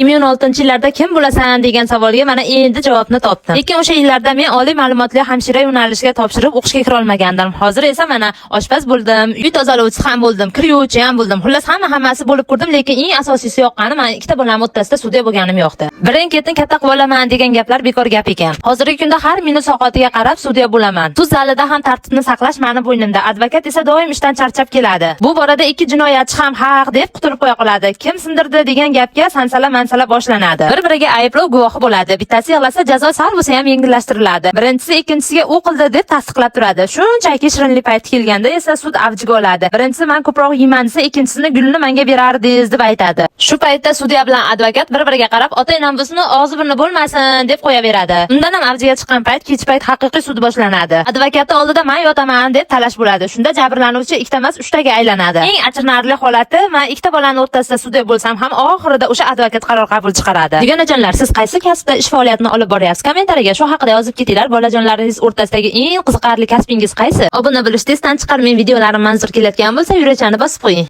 2016-yillarda kim bo'lasan degan savolga mana endi javobni topdim. Lekin o'sha yillarda men oliy ma'lumotli hamshira yo'nalishiga topshirib o'qishga kira olmagandim. Hozir esa mana oshpaz bo'ldim, uy tozalovchisi ham bo'ldim, kir yuvuvchi ham bo'ldim. Xullas, hamma hammasi bo'lib ko'rdim, lekin eng asosiysi yoqqani, man ikkita bolam o'rtasida sudya bo'lganim yoqdi. Birin ketin katta qilib olaman degan gaplar bekor gap ekan. Hozirgi kunda har minut soatiga qarab sudya bo'laman. Sud zalida ham tartibni saqlash mani bo'ynimda. Advokat esa doim ishdan charchab keladi. Bu borada ikki jinoyatchi ham haq deb qutulib qo'ya qoladi. Kim sindirdi degan gapga sansala mansala boshlanadi. Bir-biriga ayblov guvohi bo'ladi. Bittasi yig'lasa, jazo sal bo'lsa ham yengillashtiriladi. Birinchisi ikkinchisiga u qildi deb tasdiqlab turadi. Shunchaki shirinlik payti kelganda esa sud avjiga oladi. Birinchisi man ko'proq yeyman desa, ikkinchisini gulni menga berardingiz deb aytadi. Shu paytda sudya bilan advokat bir-biriga qarab, ota-onam bizni og'zi burni bo'lmasin deb qo'yaveradi. Undan ham avjiga chiqqan payt kech payt haqiqiy sud boshlanadi. Advokatni oldida man yotaman deb talash bo'ladi. Shunda jabrlanuvchi ikkita emas, uchtaga aylanadi. Eng achinarli holati, man ikkita bolani o'rtasida sudya bo'lsam ham, oxirida o'sha advokat qaror qabul chiqaradi. Dugonajonlar, siz qaysi kasbda ish faoliyatini olib boryapsiz? Kommentariyaga shu haqida yozib ketinglar. Bolajonlaringiz o'rtasidagi eng qiziqarli kasbingiz qaysi? Obuna bo'lishni esdan chiqarmang. Videolarim manzur kelayotgan bo'lsa, yurakchani bosib qo'ying.